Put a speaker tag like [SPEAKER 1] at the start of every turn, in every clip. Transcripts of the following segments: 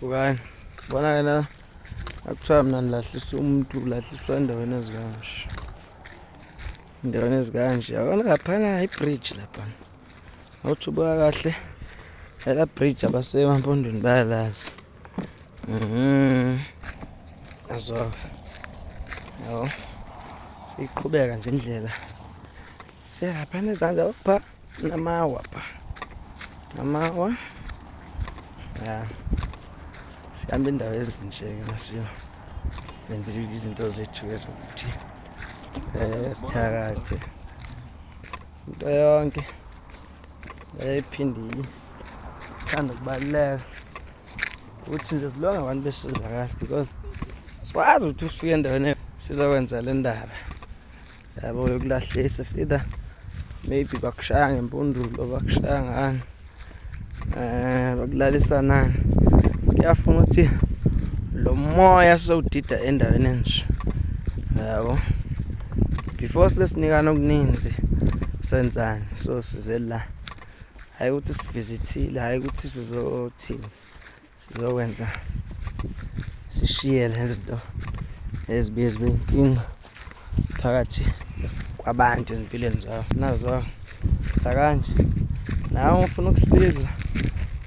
[SPEAKER 1] Bukani, bona ke la akuthiwa mina nilahlisa umuntu, ulahliswa endaweni ezikanje. Endaweni ezikanje. Yabona laphana i-bridge laphana. Awuthi ubuka kahle. Ela bridge abasemampondweni bayalazi. Azo. Yabo. Siqhubeka nje indlela. Siyapha nezandla opha namawa pha. Namawa. Ya. Sihamba indawo ezinje ke masiyo. Benza izinto zethu ezokuthi sithakathe. Into yonke ephindile. Thanda ukubaluleka ukuthi nje silonga abantu besizakala because sikwazi ukuthi ufike endaweni sizokwenza le ndaba yabo yokulahlisa sida maybe bakushaya ngempundulo, bakushaya ngani, bakulalisa nani. Kuyafuna ukuthi lo moya sewudida endaweni enje yabo before silesinikana okuninzi senzani. So size la, hhayi ukuthi sivizithile, hhayi ukuthi sizothini, sizokwenza sishiye lezinto ezibuye zibe inkinga phakathi kwabantu ezimpilweni zabo. Nazo sakanje nawe ufuna ukusiza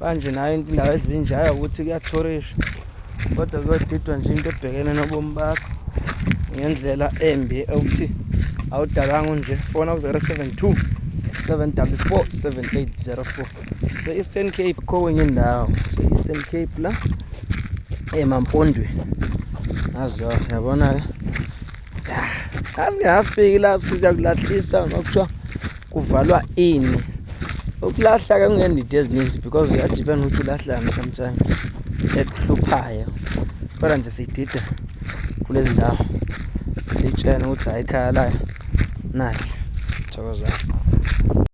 [SPEAKER 1] manje nayo indawo ezinje, hhayi ukuthi kuyathorisha kodwa kuyodidwa nje into ebhekene nobomi bakho ngendlela embi ukuthi awudalanga unje. Fona ku-072 744 7804. Se-Eastern Cape kho kwenye indawo, se-Eastern Cape la emampondweni. Nazo yabona-ke asingafiki la sizakulahlisa noma kuthiwa kuvalwa ini. Ukulahla-ke kungendidi ezininzi because uyadepend ukuthi ulahlani sometimes ekuhluphayo, kodwa nje siyidida kulezi ndawo siyitshene ukuthi hhayi ikhaya layo nahle. Thokozani.